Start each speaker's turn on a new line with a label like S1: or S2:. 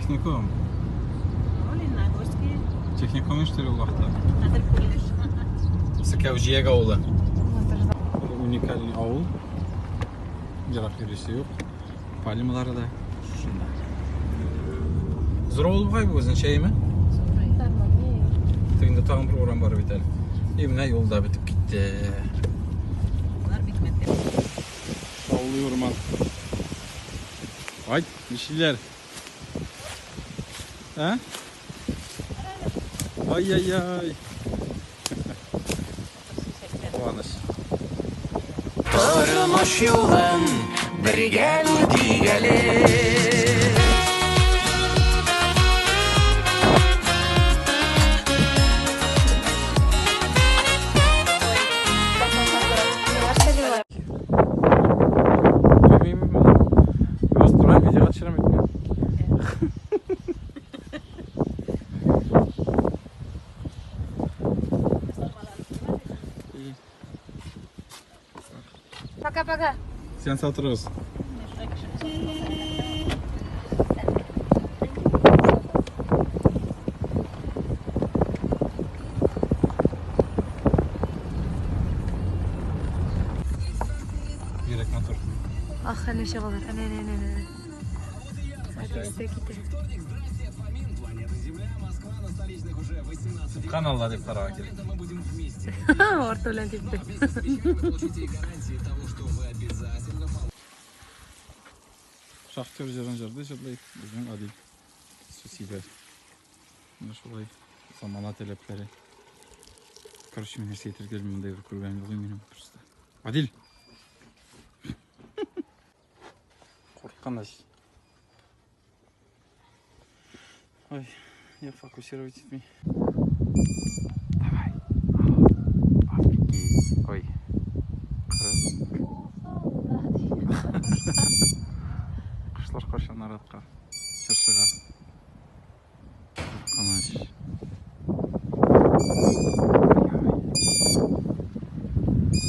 S1: Техникум.
S2: Лениногорский.
S1: Техникум нишләр ул вакытта?
S2: Хәзер колледж.
S1: Сәкәү җияк авылы. Уникальный авыл. Ерак йөрисе юк. Пальмалары да шушында. Зур авыл бугай бу үзенчә, әйеме? Тегендә тагын бер урам бар бит әле. И менә юл да бетеп китте.
S2: Алар бик мәктәп.
S1: Шаулый урман. Айт, нишлиләр? Ә? Ай-яй-яй. Куаныч.
S3: Тормыш юлын бергә үтик әле.
S1: Белмим. Без тора видеога төшерәм бит мин.
S4: Пока-пока.
S1: Сен сау торыгыз. Йөрәк матур.
S4: Ах, әнә чыгалар. Әнә, әнә, әнә, әнә. Әтисе китә.
S1: Субханалла дип карарга кирәк.
S4: Арты белән типте.
S1: Шахтер җырын җырлый җырлый, безнең Адил су сибә. Менә шулай замана таләпләре. Короче, мин нәрсә әйтергә белмим, мондай бер күргәнем юк минем просто. Адил! Куркыныч. Ой, я фокусировать итми. Давай. Офигеть. Ой. Кара. Кошлар кача наратка, чыршыга. Куркыныч.